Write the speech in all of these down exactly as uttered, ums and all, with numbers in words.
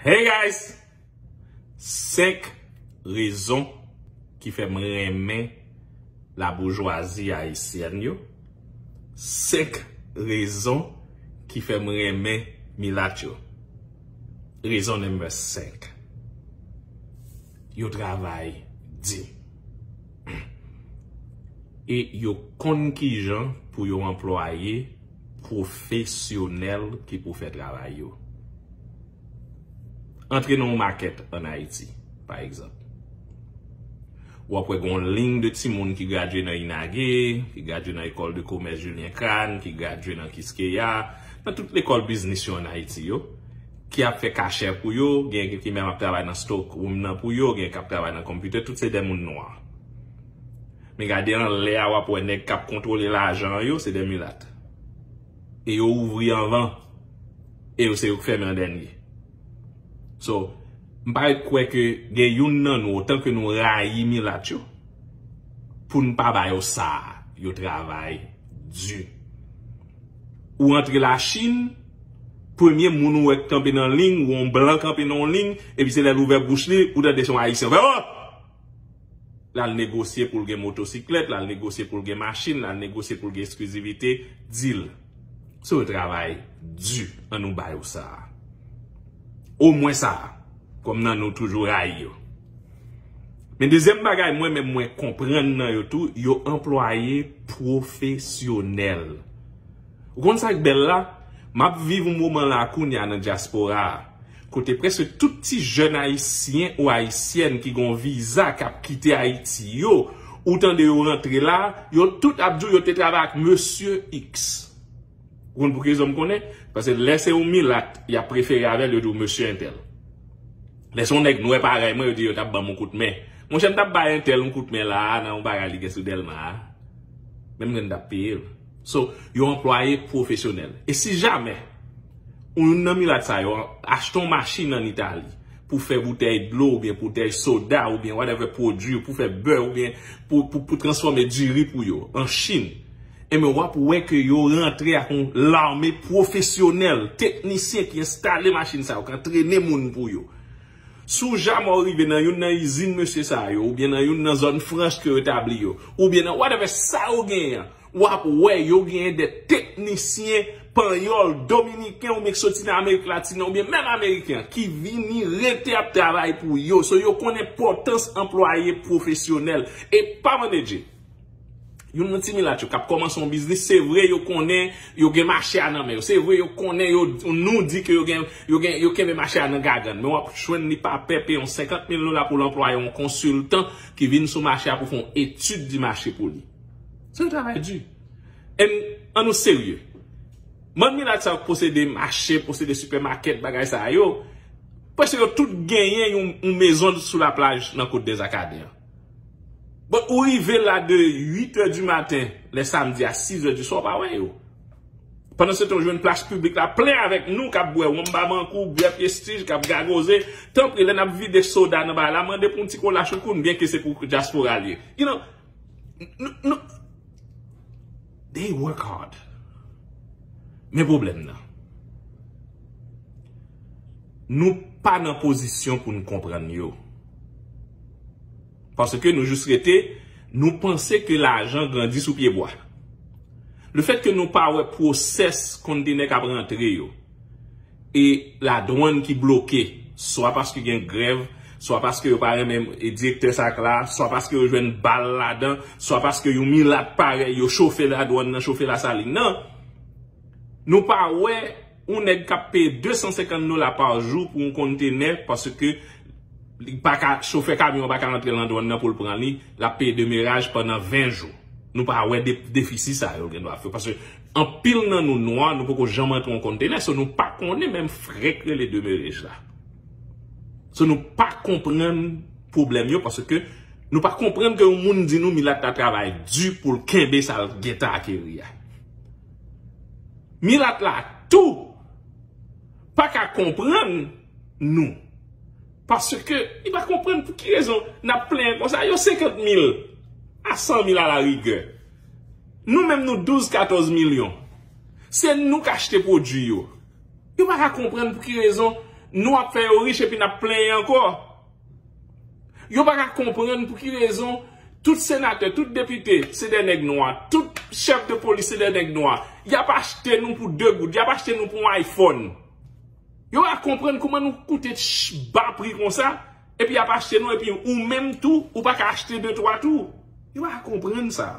Hey guys! Senk rezon ki fè m renmen laboujwazi ayisyèn yo. Senk rezon ki fè m renmen milat yo. Rezon number senk. Yo travay di. E yo konn kijan pou yo anplwaye pwofesyonèl ki pou fè travay yo. Antre nan yon makèt ann Ayiti, pa egzanp. W ap wè gen yon liy de timoun ki gradye nan INAGE, ki gradye nan École de Commerce Julien Kahn, ki gradye nan Quisqueya, nan tout lekòl biznis yo ann Ayiti yo, ki ap fè kachè pou yo, gen ki menm ap travay nan stock room nan pou yo, gen k ap travay nan konpitè, tout se de moun nwa. Men gade anlè a, w ap wè nèg k ap kontwole lajan yo, se de milat. E yo ouvri anvan. E yo se yo k fèmen an dènye. So, m pa ret kwè ke gen youn nan nou, otan ke nou rayi milat yo, pou n pa ba yo sa, yo travay di. Ou antre Lachin, premye moun ou wè k kanpe nan liy, ou yon blan kanpe nan yon liy, epi se lè l ouvè bouch li, ou tande se yon ayisyen. Ou fè, oh! L al negosye pou l gen motosiklèt, l al negosye pou l gen machin, l al negosye pou l gen eksklizivite, deal. Se yon travay di, ann nou ba yo sa. Omwen sa, kòm nan nou toujou rayi yo. Men dezyèm bagay, mwen menm mwen konprann nan yo tou, yo anplwaye pwofesyonèl. Ou konn sa k bèl la? M ap viv yon moman la kounye a nan dyaspora a, kote prèske tout ti jèn ayisyen ou ayisyèn ki gen yon viza k ap kite Ayiti yo, ou tande yo rantre la, yo tout ap di w yo te travay ak mesye X. Ou konn pou ki rezon m konnen? Paske lè se yon milat, y ap prefere avè l, yo di w mesye entèl. Lè se yon nèg nwè parèy mwen, yo di yo t ap ban m yon kout men. Monchè, m t ap bay entèl yon kout men la a, nan yon bagay li gen sou Dèlma a. Menm mwen m t ap peye l. So, yo anplwaye pwofesyonèl. E si jamè, ou youn nan milat sa yo achte yon machin ann Itali pou fè boutèy dlo, oubyen boutèy soda, oubyen whatever pwodui, pou fè bè, oubyen pou, pou, pou transfòme diri pou yo, an Chin, enben, w ap wè ke yo rantre ak yon lame pwofesyonèl, teknisyen ki enstale machin sa yo, k antrene moun pou yo. Si w jamè w rive nan youn nan izin mesye sa yo, oubyen nan youn nan zòn franch ke yo tabli yo, oubyen nan whatever sa yo genyen an, w ap wè yo genyen de teknisyen panyòl, dominiken, oubyen ki soti nan Amerik Latin, oubyen menm ameriken, ki vini rete ap travay pou yo. So, yo konn enpòtans anplwaye pwofesyonèl. E pa mande Dye. Youn nan ti milat yo k ap kòmanse yon biznis, se vre yo konnen yo gen mache a nan men yo. Se vre yo konnen yo, nou di ke yo gen, yo gen, yo kenbe mache a nan gagann. Men w ap jwenn li pa pè peye yon senkant mil dola pou l anplwaye yon konsiltan ki vin sou mache a pou fè yon etid di mache pou li. Se yon travay di. And, ann nou serye. Bann milat sa yo k posede mache, posede sipèmakèt, bagay sa yo, prèske yo tout genyen yon, yon mezon sou laplaj nan Côte des Arcadins an. Bon, ou rive la de uit è di maten, lè samdi a sis è di swa, w pa wè yo. Pandan se tan, w jwenn plas piblik la plen avèk nou k ap bwè wonm Babankou, bwè Prestige, k ap gagoze. Tanpri, lè n ap vide soda nan bagay la, mande pou yon ti kola choukoun, byenke se pou dyaspora l ye. You know, n-, n-, n-, they work hard. Men pwoblèm nan, nou pa nan pozisyon pou n konprann yo. Paske nou jis rete, nou panse ke lajan grandi sou pye bwa. Lefètke nou pa wè pwosès kontenè k ap rantre yo, e ladwann ki bloke, swa paske gen grèv, swa paske yo pa renmen, e, direktè sa k la, swa paske yo jwenn bal ladan, swa paske yon milat parèy yo chofe ladwann nan, chofe Lasalin nan, nou pa wè yon nèg k ap peye de san senkant dola pa jou pou yon kontenè, paske li pa ka, chofè kamyon an pa ka rantre nan dwann nan pou l pran li, l ap peye demeraj pandan ven jou. Nou pa wè de-, defisi sa yo gen dwa fè. Paske anpil nan nou nwa, nou poko janm antre yon kontenè, so nou pa konnen menm frè k rele demeraj la. So nou pa konprann pwoblèm yo, paske nou pa konprann ke yon moun di nou milat la travay di pou l kenbe sa l gentan akeri a. Milat la tou pa ka konprann nou. Paske li pa konprann pou ki rezon n ap plenyen konsa. Yo senkant mil a san mil alarigè. Nou menm nou douz, katòz milyon. Se nou k achte pwodui yo. Yo pa ka konprann pou ki rezon Nou ap fè yo rich epi n ap plenyen ankò. Yo pa ka konprann pou ki rezon tout senatè, tout depite, se de nèg nwa, tout chèf de polis, se de nèg nwa. Y ap achte nou pou de goud, y ap achte nou pou yon iPhone. Yo pa konprann kòman nou koute ch-, ba pri konsa, epi y ap achte nou, epi ou menm tou, ou pa ka achte de twa tou. Yo pa konprann sa.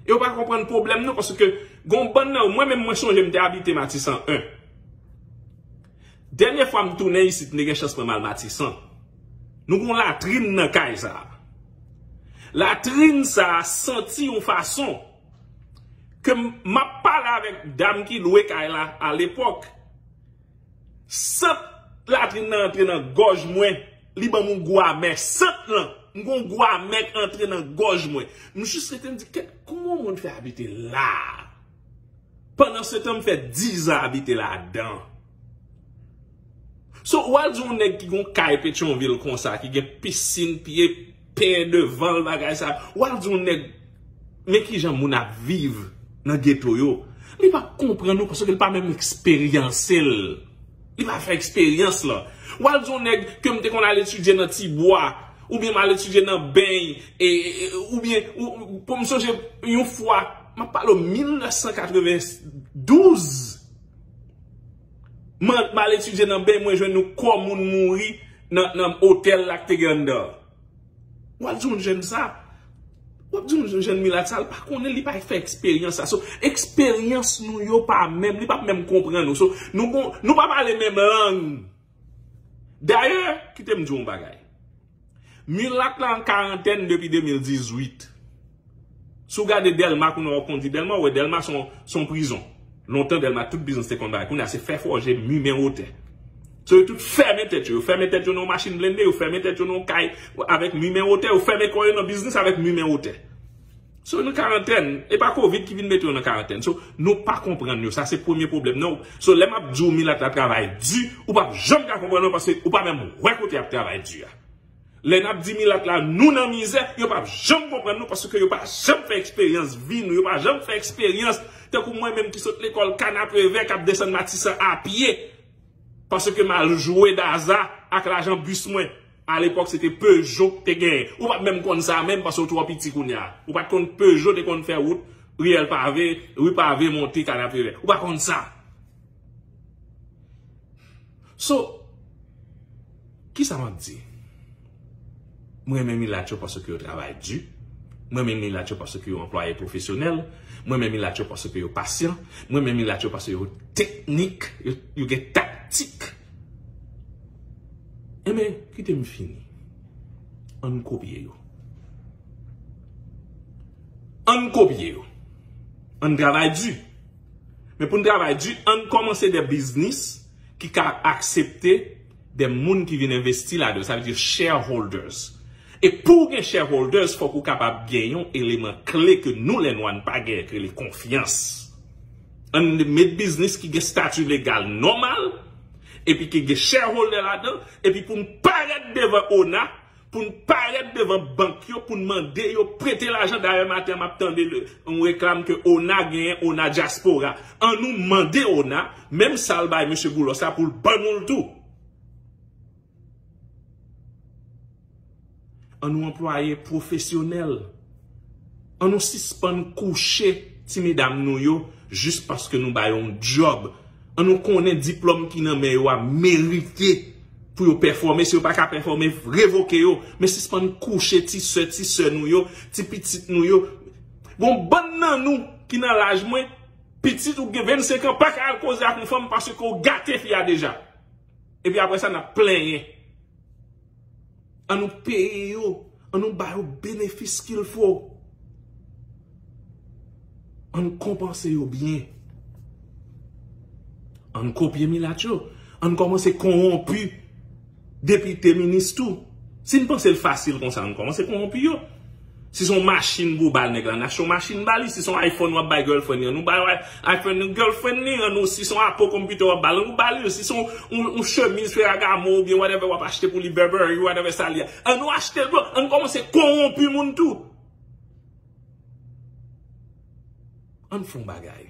Yo pa konprann pwoblèm nou, paske gon bann nan, mwen menm, mwen sonje m te abite Matisan en. Dènye fwa m tounen isit, m te gen chans mwen m al Matisan. Nou gon latrin nan kay sa. Latrin sa santi yon fason ke m, m ap pale avèk dam ki lwe kay la alepòk. Sant latrin nan antre nan gòj mwen, li ban m yon gou amè. Sant lan, m gon gou amè k antre nan gòj mwen. M jis rete m di, "Kèt, kòman yon moun fè abite la?" Pandan se tan, m fè diz an abite ladan. So, w al di yon nèg ki gon kay Petyonvil konsa, ki gen pisin, pye pen devan l, bagay sa, w al di yon nèg, men kijan moun ap viv nan geto yo. Li p ap konprann ou, paske li pa menm eksperyanse l. Li pa fè eksperyans lan. W al di yon nèg ke m te konn al etidye nan Tibwa, oubyen m al etidye nan Beny, e, e, e, oubyen, ou, ou, pou m sonje yon fwa, m ap pale w mil nèf san katrevendouz, m al, m al etidye nan Beny, mwen jwenn yon kò moun mouri nan, nan otèl la k te gen anndan. W ap di yon jèn sa, w ap di yon jèn milat sa, l pa konnen, li pa fè eksperyans sa. So, eksperyans nou yo pa menm, li p ap menm konprann nou. So, nou gon, nou pa pale menm lang. Dayè, kite m di w yon bagay. Milat la an karantèn depi de mil dizuit. Si w gade Dèlma, kounye a w ap kondi Dèlma, w wè Dèlma se yon, se yon prizon. Lontan Dèlma, tout biznis te konn bagay. Kounye a se fè fòje, mi men wotè. So, yo tout fèmen tèt yo. Yo fèmen tèt yo nan yon machin blende, yo fèmen tèt yo nan yon kay avèk mi men wotè, yo fèmen kò yo nan biznis avèk mi men wotè. So, nan karantèn, e pa kovid ki vin mete yo nan karantèn. So, nou pa konprann yo. Sa se premye pwoblèm nan. So, lè m ap di w milat la travay di, ou p ap janm ka konprann yo paske ou pa menm wè kote y ap travay di a. Lè n ap di milat la, nou nan mizè, yo p ap janm konprann nou paske yo pa janm fè eksperyans vi nou, yo pa janm fè eksperyans tankou mwen menm ki sot lekòl Kanapevè k ap desann Matisan a pye. Paske m al jwe daza ak lajan bis mwen. Alepòk, se te Peugeot te genyen. Ou pa t menm konn sa menm paske w twò piti kounye a. Ou pa t konn Peugeot te konn fè wout, riyèl pave, ri pave, monte Kanapevè. Ou pa konn sa. So, kisa m ap di? Mwen renmen milat yo paske yo travay di. Mwen renmen milat yo paske yo anplwaye pwofesyonèl. Mwen renmen milat yo paske yo pasyan. Mwen renmen milat yo paske yo teknik, yo, yo gen taktik. Enben, kite m fini. Ann kopye yo. Ann kopye yo. Ann travay di. Men pou n travay di, ann kòmanse de biznis ki ka aksepte de moun ki vin envesti ladan yo. Sa vle di shareholders. E pou w gen shareholders, fòk ou kapab gen yon eleman kle ke nou, lè nwa, n pa genyen, ki rele konfyans. Ann met biznis ki gen stati legal nòmal, epi ki gen shareholder ladan, epi pou n parèt devan ona, pou n parèt devan bank yo, pou n mande yo prete lajan. Dayè, maten an, m ap tande le, yon reklam ke ona genyen, ona dyaspora. Ann nou mande ona, menm sa l bay mesye Boulos la, pou l ban nou l tou. Ann nou anplwaye pwofesyonèl. Ann nou sispann kouche ti medam nou yo jis paske nou ba yo yon djòb. Ann nou konnen diplòm ki nan men yo a merite pou yo pèfòme. Si yo pa ka pèfòme, revoke yo. Men sispann kouche ti sè, ti sè nou yo, ti pitit nou yo. Gon bann nan nou ki nan laj mwen, pitit ou gen vennsenk an pa ka al koze ak yon fanm paske w gate fi a deja. Epi apre sa, n ap plenyen. Ann nou peye yo. Ann nou ba yo benefis qu'il faut. Ann konpanse yo byen. Ann kopye milat yo. Ann kòmanse kowonpi depite, minis tou. Si n panse l fasil konsa, ann kòmanse kowonpi yo. Si se yon machin pou w ba nèg la, n achte yon machin ba li. Si se yon iPhone w ap bay girlfriend li, ann nou ba yo iPhone girlfriend li. Ann nou, si se yon apo konpitè w ap ba l, ann nou ba li. Si se yon, yon, yon chemiz Ferragamo oubyen whatever w ap achte pou li, Burberry, whatever sa li ye, ann nou achte l pou yo. Ann kòmanse kowonpi moun tou. Ann fè yon bagay.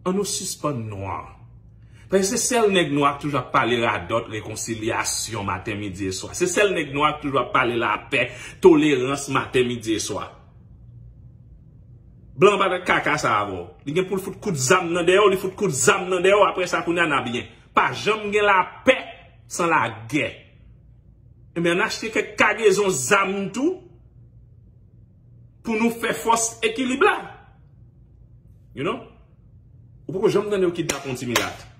Ann nou sispann nwa. Paske se sèl nèg nwa k toujou ap pale radòt, rekonsilyasyon maten, midi e swa. Se sèl nèg nwa k toujou ap pale lapè, tolerans maten, midi e swa. Blan pa nan kaka sa avè w. Li gen pou l fout kout zam nan dèyè w, li fout kout zam nan dèyè w, apre sa kounye a n a byen. Pa janm gen lapè san lagè. Ebyen, ann achte kèk kagezon zam tou pou nou fè fòs ekilib la. You know? Ou poko janm tande yo kidnape yon ti milat.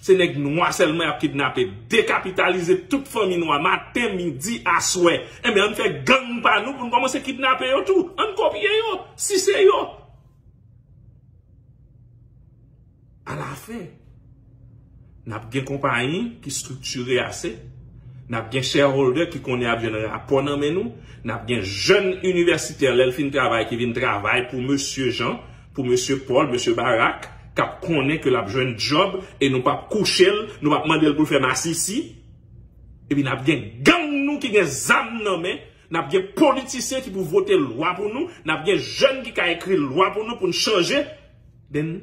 Se nèg nwa sèlman y ap kidnape, dekapitalize tout fanmi nwa, maten, midi, aswè. Enben, ann fè gang pa nou pou n kòmanse kidnape yo tou. Ann kopye yo, si se yo. Alafen, n ap gen konpayi ki estriktire ase, n ap gen shareholder ki konnen y ap jwenn rapò nan men nou, n ap gen jèn inivèsitè lè l fin travay ki vin travay pou mesye Jan, pou mesye Pòl, mesye Barak, k ap konnen ke l ap jwenn djòb e nou p ap kouche l, nou p ap mande l pou l fè masisi. Epi n ap gen gang nou ki gen zam nan men, n ap gen politisyen ki pou vote lwa pou nou, n ap gen jèn ki ka ekri lwa pou nou, pou n chanje. Then,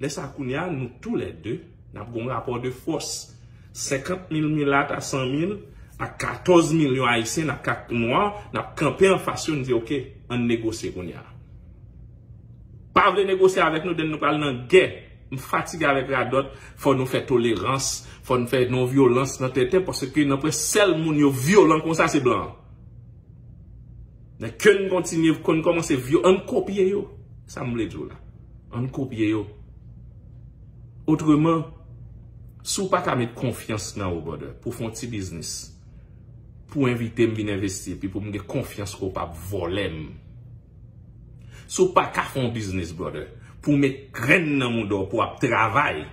lè sa kounye a, nou toulède, n ap gen yon rapò de fòs. Senkant mil milat a san mil, a katòz milyon ayisyen, n ap kat nwa, n ap kanpe anfas yo, n di, "Oke, ann negosye kounye a." Pa vle negosye avèk nou, then nou pral nan gè. M fatige avèk radòt, fò nou fè tolerans, fò n fè non vyolans nan tenten, paske nan prens sèl moun yo vyolan konsa se blan an. Men ke n kontinye, ke n kòmanse vyo-, ann kopye yo. Sa m vle di w la. Ann kopye yo. Otreman, si w pa ka met konfyans nan ou, brother, pou w fè yon ti biznis, pou w envite m vin envesti, epi pou m gen konfyans ke w p ap vòlè m. Si w pa ka fè yon biznis, brother, pou w met grenn nan mouda w, pou w ap travay,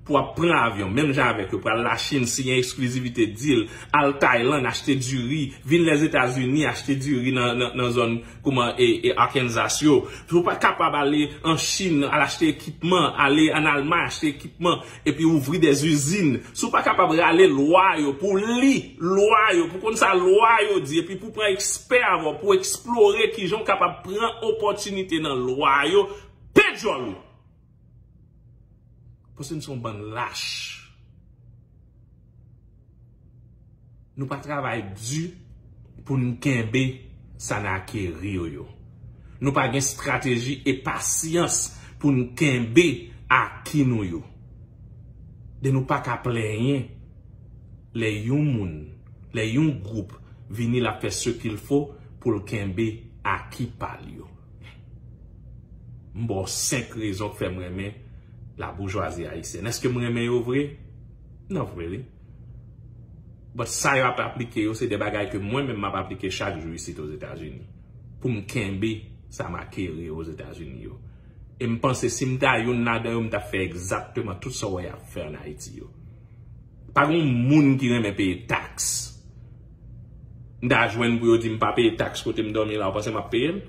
pou w ap pran avyon, menm jan avèk yo, pral Lachin, siyen eksklizivite deal, al Tayland, achte diri, vin Lèzetazini, achte diri nan, nan, nan zòn, kouman, e, e Arkansas yo. Si w pa kapab ale an Chin, al achte ekipman, ale an Almay, achte ekipman, epi ouvri des izin. Si w pa kapab rale lwa yo, pou w li lwa yo, pou w konn sa lwa yo di, epi pou w pran ekspè avè w, pou w eksplore kijan w kapab pran opòtinite nan lwa yo, pe djòl ou. Paske n se yon bann lach. Nou pa travay di pou n kenbe sa n akeri yo. Nou pa gen estrateji e pasyans pou n kenbe aki nou yo. De nou pa ka plenyen lè yon moun, lè yon gwoup vini l ap fè ce qu'il faut pou l kenbe aki pa l yo. M ba w senk rezon k fè m renmen laboujwazi ayisyèn. Èske m renmen yo vre? Not really. But sa yo ap aplike yo, se de bagay ke mwen menm m ap aplike chak jou isit Ozetazini. Pou m kenbe sa m akeri Ozetazini yo. E m panse si m ta youn ladan yo, m t ap fè egzakteman tout sa w wè y ap fè ann Ayiti yo. Pa gen moun ki renmen peye taks. M ta jwenn pou yo di m pa peye taks kote m dòmi la, ou panse m ap peye l?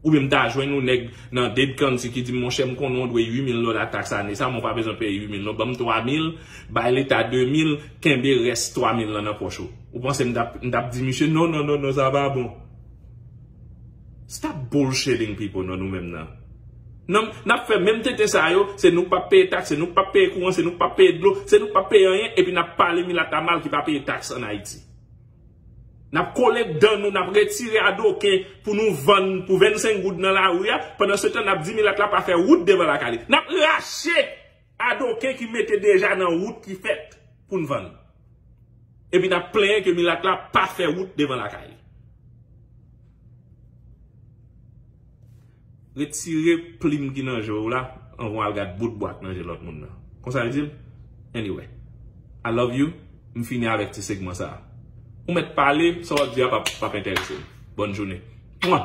Oubyen m ta jwenn yon nèg nan Dade County ki di m, "Monchè, m konnen w dwe uit mil dola taks ane sa, men w pa bezwen peye uit mil non, ban m twa mil, bay leta de mil, kenbe rès twa mil lan nan pòch ou." Ou panse m t ap, m t ap di misye, "Non, non, non, non, sa pa bon." Stop bullshitting people nan nou menm nan. Non, n ap fè menm tenten sa yo, se nou k p ap peye taks, se nou k p ap peye kouran, se nou k p ap peye dlo, se nou k p ap peye anyen, epi n ap pale milat la mal ki pa peye taks ann Ayiti. N ap kole dan nou, n ap retire adoken pou nou vann pou vennsenk goud nan lari a, pandan se tan n ap di milat la pa fè wout devan lakay li. N ap rache adoken ki mete deja nan wout ki fèt pou n vann. Epi n ap plenyen ke milat la pa fè wout devan lakay li. Retire plim ki nan je w la, anvan w al gad bout bwa k nan je lòt moun nan. Konsa l di l? Anyway, I love you. M fini avèk ti segman sa a. Ou mèt pale, sa w ap di a p ap, p ap enterese m. Bòn jounen. Mwa!